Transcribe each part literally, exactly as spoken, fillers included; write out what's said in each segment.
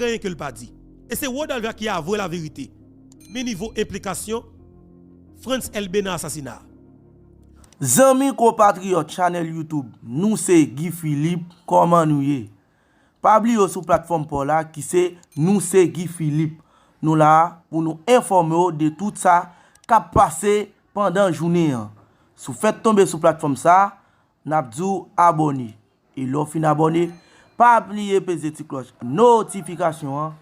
anyen ke l pa di. E se Rodolphe Jean ki avwe laverite. Men nivo enplikasyon Frantz Elbé nan asasina a. Zanmi konpatriyòt chanèl YouTube, nou se Guy Philippe, kòman nou ye? Pa bliye w sou platfòm pa w la ki se Nou se Guy Philippe. Nou la pou nou enfòme w de tout sa k ap pase pandan jounen an. Si w fèk tonbe sou platfòm sa a, n ap di w abòne. E lè w fin abòne, pa bliye peze ti klòch notifikasyon an,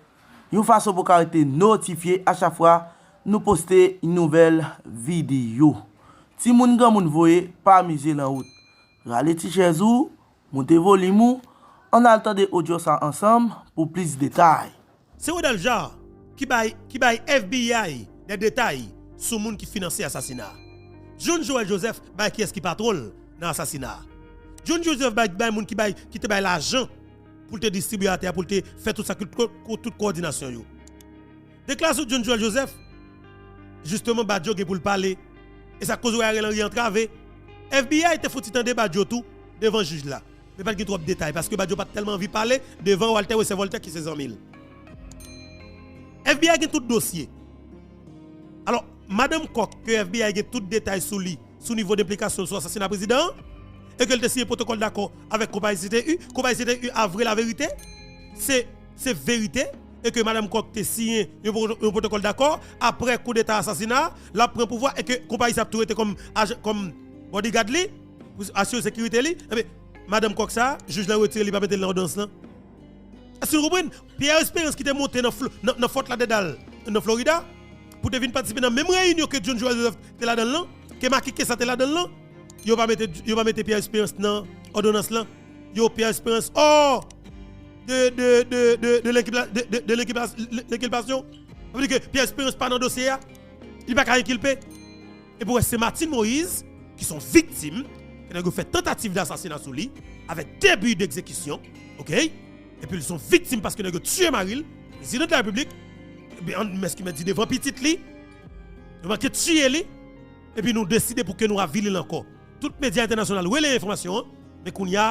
yon fason pou w ka rete notifye a chak fwa nou poste yon nouvèl videyo. Timoun granmoun voye pa mize lan wout. Rale ti chèz ou, moute volim ou, ann al tande odyo sa ansanm pou plis detay. Se Rodolphe Jean ki bay ki bay FBI de detay sou moun ki finanse asasina a. John Joël Joseph bay kiyès ki patwon l nan asasina a. John Joseph bay bay moun ki bay ki te bay lajan pou l te distribiye atè a, pou l te fè tout sa, tout kowòdinasyon yo. Deklarasyon John Joël Joseph, jisteman, Badio gen pou l pale. E sa k koz w wè Ariel Henry antrave. FBI te fouti tande Badio tou devan jij la. Men pa t gen twòp detay, paske Badio pa t tèlman anvi pale devan Walter Wesser Voltaire ki se zanmi l. FBI gen tout dosye. Alò, madanm Kòk ke FBI gen tout detay sou li, sou nivo de enplikasyon l sou asasina prezidan an, e ke l te siyen pwotokòl dakò avèk konpayi C T U, konpayi C T U avwe laverite, se se verite, e ke madanm Kòk te siyen yon pwoto- yon pwotokòl dakò, apre koudeta asasina, l ap pran pouvwa, e ke konpayi sa ap tou rete kòm ajan, kòm bodyguard li, pou asire sekirite li, enben, madanm Kòk sa, jij la retire li, pa mete l nan òdonans lan. Èske nou konprann? Pierre Espérance ki te monte nan, Flo- nan, nan Fort Lauderdale, nan Florida, pou te vin patisipe nan menm reyinyon ke John Joël Joseph te ladan l lan, ke Macky Kessa te ladan l lan, yo pa mete, yo pa mete Pierre Espérance nan òdonans lan. Yo, Pierre Espérance, hors de, de, de, de, de, de, de, de l'inculpation. Sa vle di ke Pierre Espérance pa nan dosye a. Li pa ka enkilpe. Epi w wè se Martine Moïse, ki se yon viktim, ke nèg yo fè tantativ de asasina sou li, avèk de bi d'egzekisyon, oke? Epi l se yon viktim paske nèg yo tiye mari l, prezidan de la repiblik, epi an mès ki mèt di devan pitit li, yo manke tiye li, epi nou deside pou ke nou avili l ankò. Tout medya entènasyonal relaye enfòmasyon an, men kounye a,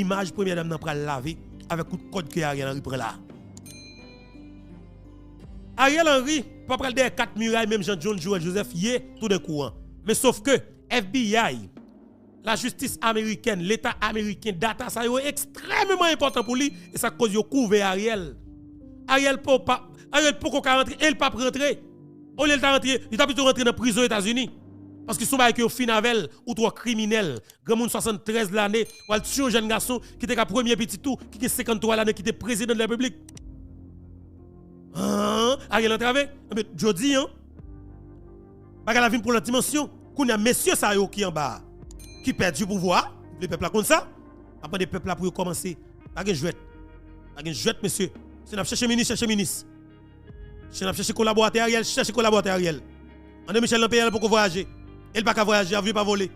imaj premyè dam nan pral lave avèk kout kòd ke Ariel Henry pran la a. Ariel Henry pa pral dèyè kat miray menm jan John Joël Joseph ye toudenkou an. Men sof ke FBI, lajistis amerikèn, leta ameriken, data sa yo ekstrèmeman enpòtan pou li, e sa k koz yo kouvè Ariel. Ariel po pa, Ariel poko ka rantre e l p ap rantre. Olye l ta rantre, li ta pito rantre nan prizon Etazini. Paske se yon bagay ke yo fin avè l, ou twò kriminèl. Granmoun swasanntrèz lane, w al tiye yon jèn gason ki te ka premye pitit ou, ki gen senkanntwa lane, ki te prezidan de la repiblik. An, Ariel antrave. Enben, jodi an, bagay la vin pran lòt dimansyon. Kounye a, mesye sa yo ki anba a, ki pèdi pouvwa a, vle pèp la konn sa, m ap mande pèp la pou yo kòmanse. Pa gen jwèt. Pa gen jwèt, mesye. Si n ap chèche minis, chèche minis. Si n ap chèche kolaboratè Ariel, chèche kolaboratè Ariel. André Michel nan peyi a, l poko vwayaje. E l pa ka vwayaje, avyon pa vole.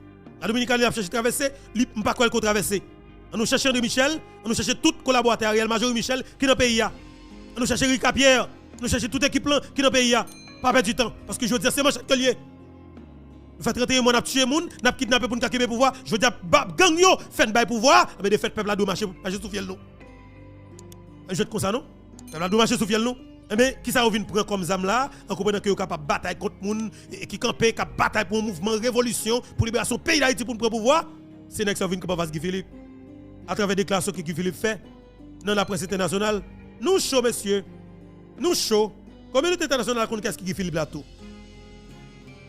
Ladominikani l ap chèche travèse, li, m pa kwè l ko travèse. Ann nou chèche André Michel, ann nou chèche tout kolaboratè Ariel, Majorie Michel, ki nan peyi a. Ann nou chèche Ricard Pierre, ann nou chèche tout ekip lan ki nan peyi a. Pa pèdi tan, paske jodi a se manchèt ke l ye. Nou fè trannteyen mwa n ap tiye moun, n ap kidnape pou n ka kenbe pouvwa. Jodi a, ba- gang yo fè n bay pouvwa, enben defèt pèp la dwe mache, mache sou fyèl nou. Pa jwèt konsa non. Pèp la dwe mache sou fyèl nou. Enben, kisa yo vin pran kòm zam la, an konprenan ke yo kapab batay kont moun e, e ki kanpe, k ap batay pou yon mouvman revolisyon, pou liberasyon peyi Dayiti, pou n pran pouvwa? Se nèg sa yo vin kanpe anfas Guy Philippe. Atravè deklarasyon ke Guy Philippe fè nan laprès entènasyonal, nou cho, mesye. Nou cho. Kominote entènasyonal konn kiyès ki Guy Philippe la tou.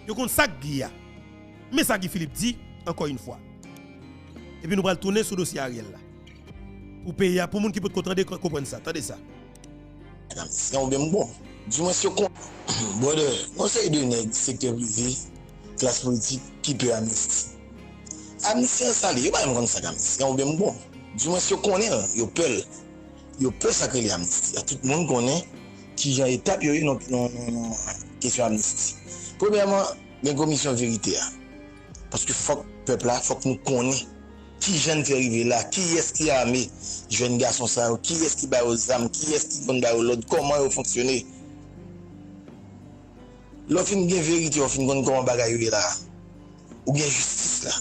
Yo konn sa k Guy a. Men sa Guy Philippe di, ankò yon fwa. Epi nou pral tounen sou dosye Ariel la. Pou peyi a, pou moun ki potko tande, konprann sa. Tande sa. Ayisyen oubyen m bon. Dimwens yo kon. Brother, gon seri de nèg sektè prive, klas politik ki pè amnisti. Amnisti an sa li, yo pa menm konn sa k amnisti an oubyen m bon. Dimwens yo konnen l, yo pè l. Yo pè sa k rele amnisti a. Tout moun konnen kijan etap yo ye nan nan nan nan kesyon amnisti. Premyèman, gen komisyon verite a. Paske fòk pèp la, fòk nou konnen kijan n fè rive la, kiyès ki ame jèn gason sa yo, kiyès ki ba yo zam, kiyès ki konn ba yo lòd, kòman yo fonksyone. Lè w fin gen verite, w fin konn kòman bagay yo ye la, ou gen jistis la.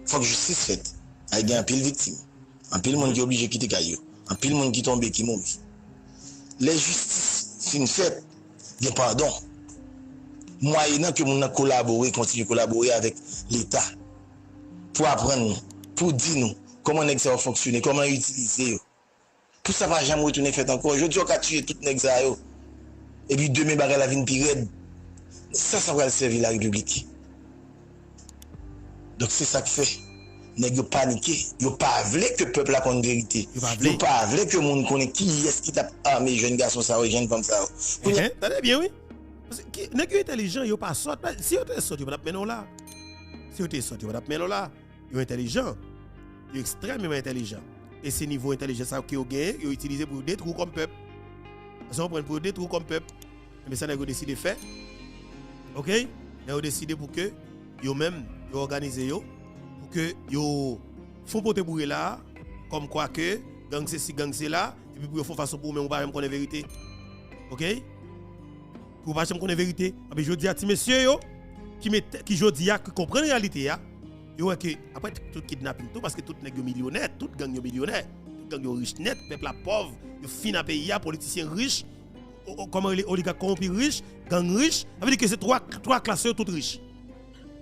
Fòk jistis fèt. Ay gen anpil viktim. Anpil moun ki oblije kite kay yo. Anpil moun ki tonbe, ki mouri. lè jistis fin fèt, gen padon. Mwayenan ke moun nan kolabore, kontinye kolabore avèk Leta pou aprann nou, pou di nou kòman nèg sa yo fonksyone, kòman yo itilize yo. Pou sa pa janm retounen fèt ankò. Jodi a, w ka tiye tout nèg sa yo. Epi demen, bagay la vin pi rèd. Sa, sa pral sèvi larepiblik. Donk, se sa k fè nèg yo panike. Yo pa vle ke pèp la konn verite. Yo pa vle. Yo pa vle ke moun konnen kiyès ki t ap ame jèn gason sa yo, jèn fanm sa yo. Kounye a, tande byen, wi. Paske ki, nèg yo entèlijan, yo pa sòt. Si yo te sòt, yo pa t ap mennen w la. Si yo te sòt, yo pa t ap mennen w la. Yo entèlijan. Yo ekstrèmeman entèlijan. E se nivo entèlijans sa yo ke yo genyen, yo itilize pou yo detwi w kòm pèp. Sa yo pran pou yo detwi w kòm pèp. Enben, sa nèg yo deside fè. Oke? Nèg yo deside pou ke yo menm, yo òganize yo, pou ke yo fè yon pote boure la, kòmkwa ke gang sesi, gang sela, epi pou yo fè yon fason pou ou menm ou pa janm konnen verite. Oke? Pou yo pa janm konnen verite. Anben, jodi a, ti mesye yo, ki met, ki jodi a, ki konprann reyalite a, yo wè ke, apre tout kidnaping tou, paske tout nèg yo milyonè, tout gang yo milyonè, tout gang yo rich nèt, pèp la pòv, yo fin nan peyi a, politisyen rich, o-, o-, kòman rele, oligak kòwonpi rich, gang rich, sa vle di ke se twa, twa klas yo tout rich.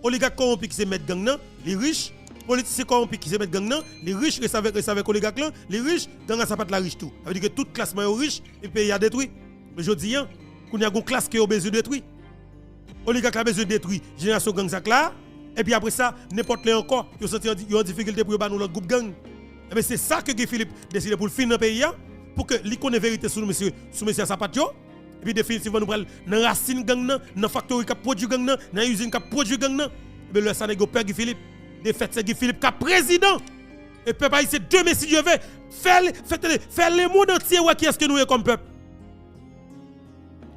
Oligak kòwonpi ki se mèt gang nan, li rich, politisyen kòwonpi ki se mèt gang nan, li rich, restavèk, restavèk oligak lan, li rich, gang a sapat la rich tou. Sa vle di ke tout klas manyen yo rich, epi peyi a detwi. Men jodi a, kounye a gon klas ke yo bezwen detwi. Oligak la bezwen detwi jenerasyon gang sa k la, epi apre sa, nenpòt lè ankò, yo santi yo an di-, yo an difikilte pou yo ba nou lòt gwoup gang. Enben, se sa ke Guy Philippe deside pou l fin nan peyi a, pou ke li konnen verite sou mesye, sou mesye a sapat yo. Epi definitivman, nou pral nan rasin gang nan, nan faktori k ap pwodui gang nan, nan izin k ap pwodui gang nan. Enben, lè sa nèg yo pè Guy Philippe. Defèt, se Guy Philippe k ap prezidan. E pèp ayisyen, demen, si Dye ve, fè, fè, fè lemonn antye wè kiyès ke nou ye kòm pèp.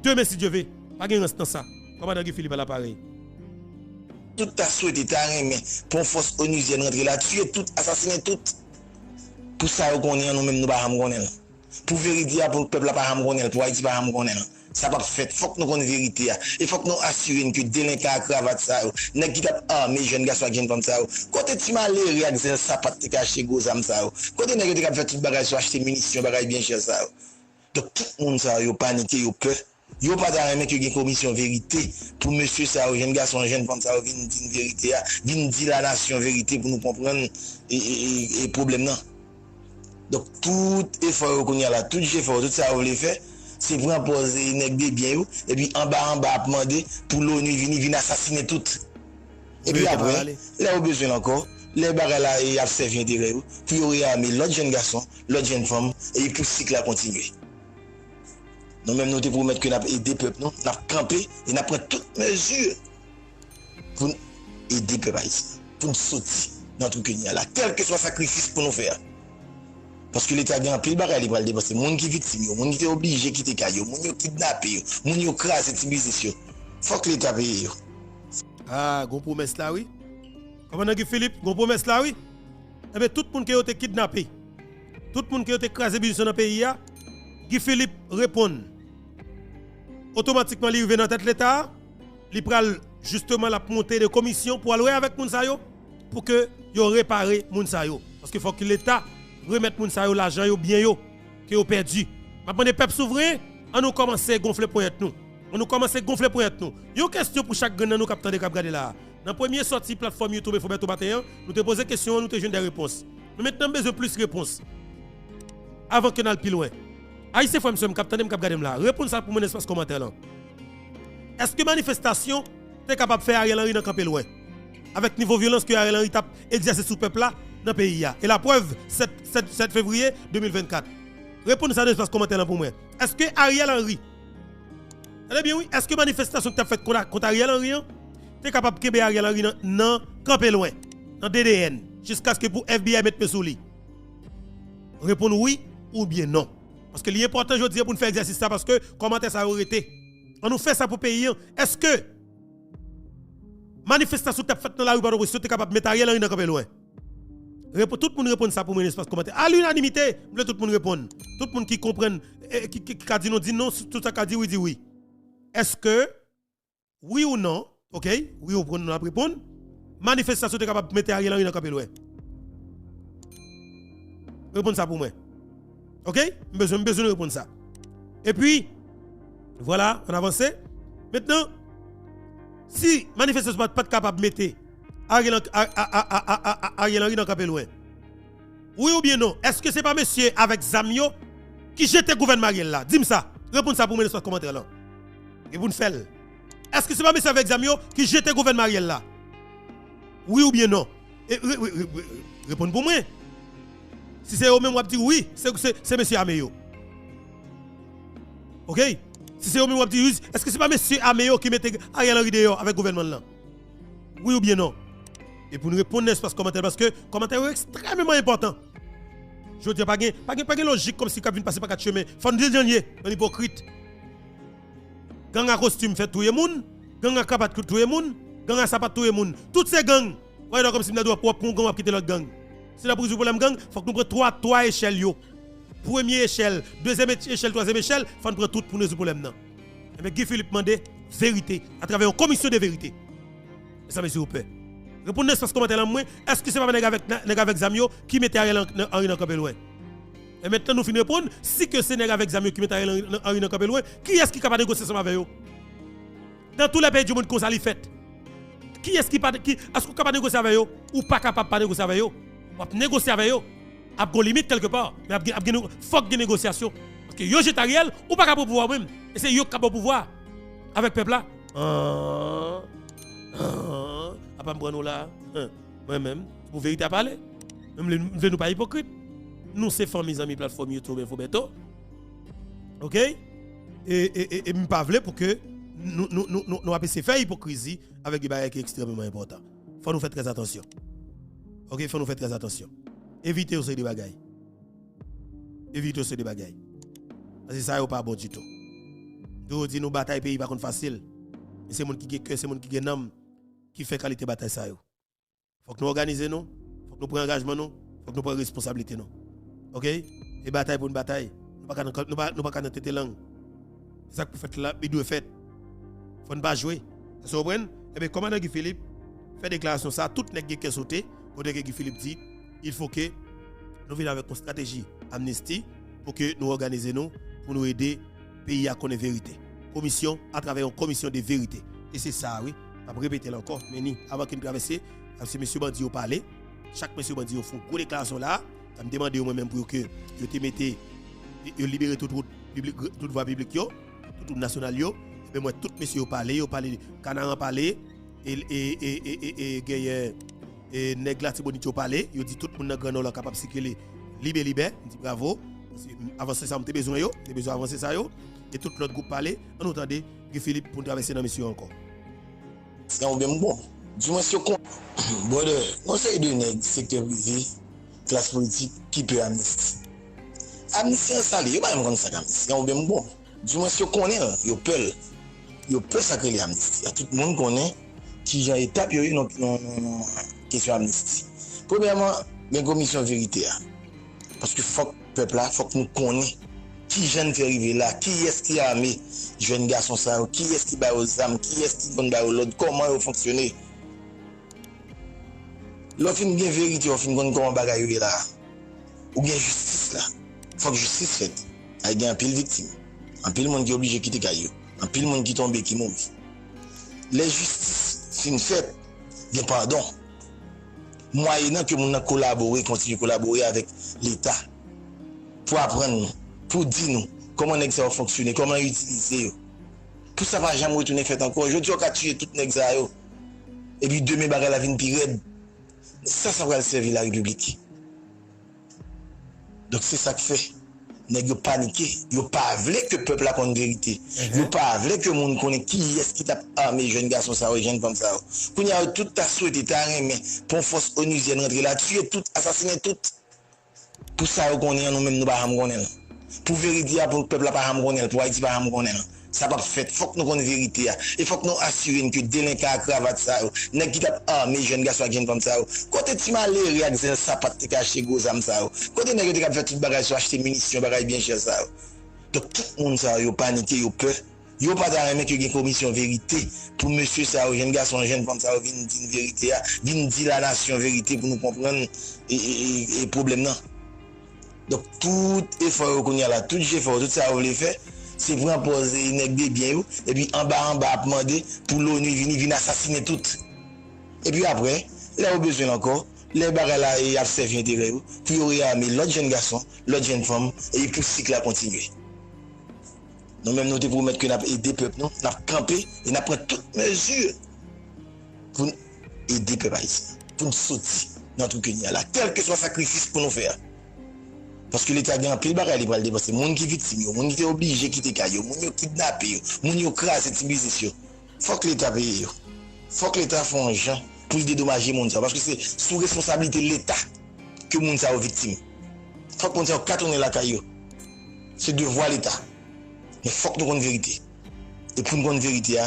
Demen, si Dye ve, pa gen rans nan sa. Kòmandan Guy Philippe a la parèy. Tout ta swete, ta renmen pou yon fòs onuzyèn rantre la, tiye tout, asasinen tout. Pou sa yo konnen an, nou menm nou pa janm konnen l. Pou verite a, pou pèp la pa janm konnen l, pou Ayiti pa janm konnen l. Sa p ap fèt. Fòk nou konn verite a. E fòk nou asire n ke delenkan a kravat sa yo, nèg ki t ap ame jèn gason ak jèn fanm sa yo, kote ti malere ak zen sapat te kache gwo zam sa yo? Kote nèg yo te ka ap fè tout bagay sou achte minisyon, bagay byen chè sa yo? Donk, tout moun sa yo, yo panike, yo pè. Yo pa ta renmen ke gen komisyon verite pou mesye sa yo, jèn gason, jèn fanm sa yo vin di n verite a, vin di lanasyon verite pou nou konprann e, e, e, e pwoblèm nan. Donk, tout efò yo kounye a la, tout jefò yo, tout sa yo vle fè, se pran pòz e nèg de byen yo, epi anba anba ap mande pou l'ONU vini, vin asasinen tout. Epi apre, lè yo bezwen l ankò, lè bagay la e ap sèvi enterè yo, pou yo reyame lòt jèn gason, lòt jèn fanm, epi pou sik la kontinye. Nou menm, nou te pwomèt ke n ap ede pèp nou, n ap kanpe e n ap pran tout mezi pou n ede pèp ayisyen, pou n soti nan twou ke n ye a la, kèlkeswa sakrifis pou nou fè a. Paske Leta gen anpil bagay li pral depanse. Moun ki viktim yo, moun ki te oblije kite kay yo, moun yo kidnape yo, moun yo kraze ti biznis yo. Fòk Leta peye yo. Ah, gon pwomès la, wi. Kòmandan Guy Philippe, gon pwomès la, wi. Enben, tout moun ke yo te kidnape, tout moun ke yo te kraze biznis yo nan peyi a, Guy Philippe reponn. Otomatikman, li rive nan tèt Leta a, li pral, jisteman, l ap monte de komisyon pou al wè avèk moun sa yo, pou ke yo repare moun sa yo. Paske fòk Leta remèt moun sa yo lajan yo, byen yo, ke yo pèdi. M ap mande pèp souvren, an nou kòmanse gonfle ponyèt nou. An nou kòmanse gonfle ponyèt nou. Yon kesyon pou chak grenn nan nou k ap tande, k ap gade la a. Nan premye sòti platfòm YouTube Info Bertho Maten an, nou te poze kesyon an, nou te jwenn de repons. Men mentnan, m bezwen plis repons. Avan ke n al pi lwen. Ayisyen frè m, sè m k ap tande m, k ap gade m la, reponn sa pou mwen nan espas kòmantè lan. Èske manifestasyon te kapab fè Ariel Henry nan kanpe lwen? Avèk nivo vyolans ke Ariel Henry t ap egzèse sou pèp la nan peyi a. E laprèv, sèt, sèt, sèt fevriye de mil vennkat. Reponn sa nan espas kòmantè lan pou mwen. Èske Ariel Henry, tande byen wi, èske manifestasyon ki t ap fèt kont, kont Ariel Henry an te kapab kenbe Ariel Henry nan, nan kanpe lwen, nan D D N, jiskaske pou F B I met men sou li? Reponn wi oubyen non. Paske li enpòtan jodi a pou n fè egzèsis sa, paske kòmantè sa yo rete. An nou fè sa pou peyi an. Èske manifestasyon k t ap fèt nan lari Pòtoprens yo te kapab met Ariel Henry nan kanpe lwen? Repo-, tout moun reponn sa pou mwen nan espas kòmantè. A linanimite, m vle tout moun reponn. Tout moun ki konprann, e, ki, ki, ki ka di non, di non. Tout sa ka di wi, di wi. Èske wi ou non, oke, wi ou pran non ap reponn, manifestasyon te kapab mete Ariel Henry nan kanpe lwen? Reponn sa pou mwen. Oke? M bezwen, m bezwen nou reponn sa. Epi, vwala, ann avanse. Mentnan, si manifestasyon pa t kapab mete Ariel, Ariel Henry nan kanpe lwen, wi oubyen non? Èske se pa mesye avèk zam yo ki jete gouvènman Ariel la? Di m sa. Reponn sa pou mwen nan espas kòmantè lan. E pou n fè l. Èske se pa mesye avèk zam yo ki jete gouvènman Ariel la? Wi oubyen non? E, re, re, re, re, reponn pou mwen. Si se yo menm w ap di wi, se, se, se mesye ame yo. Oke? Si se yo menm w ap di wi, èske se pa mesye ame yo ki mete Ariel Henry deyò avèk gouvènman l lan? Wi oubyen non? E pou n reponn nan espas kòmantè, paske kòmantè yo ekstrèmeman enpòtan. Jodi a, pa gen, pa gen, pa gen lojik kòmsi k ap vin pase pa kat chemen. Fò n di l jan l ye, yon ipokrit. Gang a kostim fèt touye moun, gang a kravat touye moun, gang a sapat touye moun. Tout se gang. Ou wè, kòmsi m ta di w ap, w ap pran yon gang, w ap kite lòt gang. Si n ap rezoud pwoblèm gang, fòk nou pran twa, twa echèl yo. Premye echèl, dezyèm ech-, echèl, twazyèm echèl, fò n pran tout pou n rezoud pwoblèm nan. Ebyen, Guy Philippe mande verite atravè yon komisyon de verite. Mezanmi, silvouplè. Reponn nan espas kòmantè lan mwen, èske se pa nèg avèk, nèg avèk zam yo ki mete Ariel Henry nan kanpe lwen? E mentnan nou fin reponn, si ke se nèg avèk zam yo ki mete Ariel Henry nan kanpe lwen, kiyès ki kapab negosye ansanm avè yo? Dans tous les pays du monde, konsa li fèt. Kiyès ki pa, ki, èske ou kapab negosye avè yo? Ou pa kapab pa negosye avè yo. W ap negosye avè yo. Ap gon limit kèlkepa. Men ap gen, ap gen, fòk gen negosyasyon. Paske yo jete Ariel, ou pa ka pran pouvwa ou menm. E se yo k ka ba w pouvwa. Avèk pèp la. An, an, apa m pran nou la? Mwen menm, se pou verite a pale. Mwen vle, m vle nou pa ipokrit. Nou se fanmi, zanmi platfòm YouTube Info Bèto. Oke? E, e, e, e m pa vle pou ke nou, nou, nou, nou, nou ap eseye fè ipokrizi avèk de bagay ki ekstrèmeman enpòtan. Fò nou fè trè atansyon. Oke? Fò nou fè trè atansyon. Evite yon seri de bagay. Evite yon seri de bagay. Paske sa yo pa bon ditou. M toujou di nou, batay peyi pa konn fasil. Men se moun ki gen kè, se moun ki gen nanm ki fè kalite batay sa yo. Fòk nou òganize nou, fòk nou pran angajman nou, fòk nou pran responsablite nou. Oke? E batay pou n batay. Nou pa ka nan, nou pa, nou pa ka nan tete lang. Se sa k pou fèt la, li dwe fèt. Fò n pa jwe. Èske w konprann? Ebyen, kòmandan Guy Philippe fè deklarasyon sa, tout nèg gen kè sote, kote ke Guy Philippe di, il faut que nou vin avèk yon estrateji amnisti pou ke nou òganize nou, pou nou ede peyi a konnen verite. Komisyon, atravè yon komisyon de verite. E se sa, wi. M ap repete l ankò, men ni, avan ke n travèse, ap se mesye bandi yo pale. Chak mesye bandi yo fè yon gwo deklarasyon la. M demande yo mwen menm pou yo ke yo te mete, yo libere tout wout piblik, tout vwa piblik yo, tout wout nasyonal yo. Ebyen, m wè tout mesye yo pale, yo pale, Kanaran pale, e, e, e genyen, e nèg Latibonit yo pale, yo di tout moun nan Gran Nò la kapab sikile libelibè. M di bravo. Paske avanse sa m te bezwen yo, m te bezwen avanse sa yo. E tout lòt gwoup pale, ann nou tande Guy Philippe pou n travèse nan misyon ankò. Sigan oubyen m bon. Dimwens yo kon. Brother, gon seri de nèg, sektè prive, klas politik ki pè amnisti. Amnisti an sa l ye, yo pa menm konn sa k amnisti. Sigan oubyen m bon. Dimwens yo konnen l, yo pè l. Yo pè sa k rele amnisti a. Tout moun konnen kijan etap yo ye nan, nan, nan, nan kesyon amnisti. Premyèman, gen komisyon verite a. Paske fòk pèp la, fòk nou konnen kijan n fè rive la, kiyès ki ame jèn gason sa yo, kiyès ki ba yo zam, kiyès ki konn ba yo lòd, kòman yo fonksyone. Lè w fin gen verite, w fin konn kòman bagay yo ye la a, ou gen jistis la. Fòk jistis fèt. Ay gen anpil viktim. Anpil moun ki oblije kite kay yo. Anpil moun ki tonbe, ki mouri. Lè jistis fin fèt, gen padon. Mwayenan ke moun nan kolabore, kontinye kolabore avèk Leta pou aprann nou, pou di nou kòman nèg sa yo fonksyone, kòman yo itilize yo. Pou sa pa janm retounen fèt ankò. Jodi a, w ka tiye tout nèg sa yo. Epi demen, bagay la vin pi rèd. Sa, sa pral sèvi larepiblik. Donk, se sa k fè nèg yo panike. Yo pa vle ke pèp la konn verite. Yo pa vle ke moun konnen kiyès ki t ap ame jèn gason sa yo, jèn fanm sa yo. Kounye a, yo tout ta swete, ta renmen pou yon fòs onuzyèn rantre la, tiye tout, asasinen tout. Pou sa yo konnen an, nou menm nou pa janm konnen l. Pou verite a, pou pèp la pa janm konnen l, pou Ayiti pa janm konnen l. Sa p ap fèt. Fòk nou konn verite a. E fòk nou asire n ke delenkan a kravat sa yo, nèg ki t ap ame jèn gason ak jèn fanm sa yo, kote ti malere ak zen sapat te kache gwo zam sa yo? Kote nèg yo te kab fè tout bagay sou achte minisyon, bagay byen chè sa yo? Donk, tout moun sa yo, yo panike, yo pè. Yo pa ta renmen ke gen komisyon verite pou mesye sa yo, jèn gason, jèn fanm sa yo vin di n verite a, vin di lanasyon verite pou nou konprann e, e, e, e pwoblèm nan. Donk, tout efò yo kounye a la, tout jefò yo, tout sa yo vle fè, Se pran pòz e nèg de byen yo, epi anba anba ap mande pou l'ONU vini, vin asasinen tout. Epi apre, lè yo bezwen l ankò, lè bagay la e ap sèvi enterè yo, pou yo reyame lòt jèn gason, lòt jèn fanm, epi pou sik la kontinye. Nou menm nou te pwomèt ke n ap ede pèp nou, n ap kanpe e n ap pran tout mezi pou n ede pèp ayisyen, pou n soti nan twou ke n ye a la, kèlkeswa sakrifis pou nou fè a. Paske Leta gen anpil bagay li pral depanse. Moun ki viktim yo, moun ki te oblije kite kay yo, moun yo kidnape yo, moun yo kraze ti biznis yo. Fòk Leta peye yo. Fòk Leta fè yon jan pou l dedomaje moun sa yo. Paske se sou responsablite Leta ke moun sa yo viktim. Fòk moun sa yo ka tounen lakay yo. Se devwa Leta. Men fòk nou konn verite. E pou n konn verite a,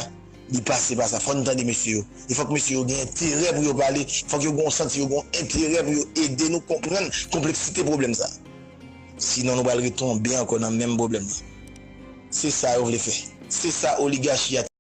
li pase pa sa. Fòk nou tande mesye yo. E fòk mesye yo gen enterè pou yo pale. Fòk yo gen yon santi yo gen yon enterè pou yo ede nou konprann konpleksite pwoblèm sa. Sinon, nou pral retonbe ankò nan menm pwoblèm nan. Se sa yo vle fè. Se sa oligachi a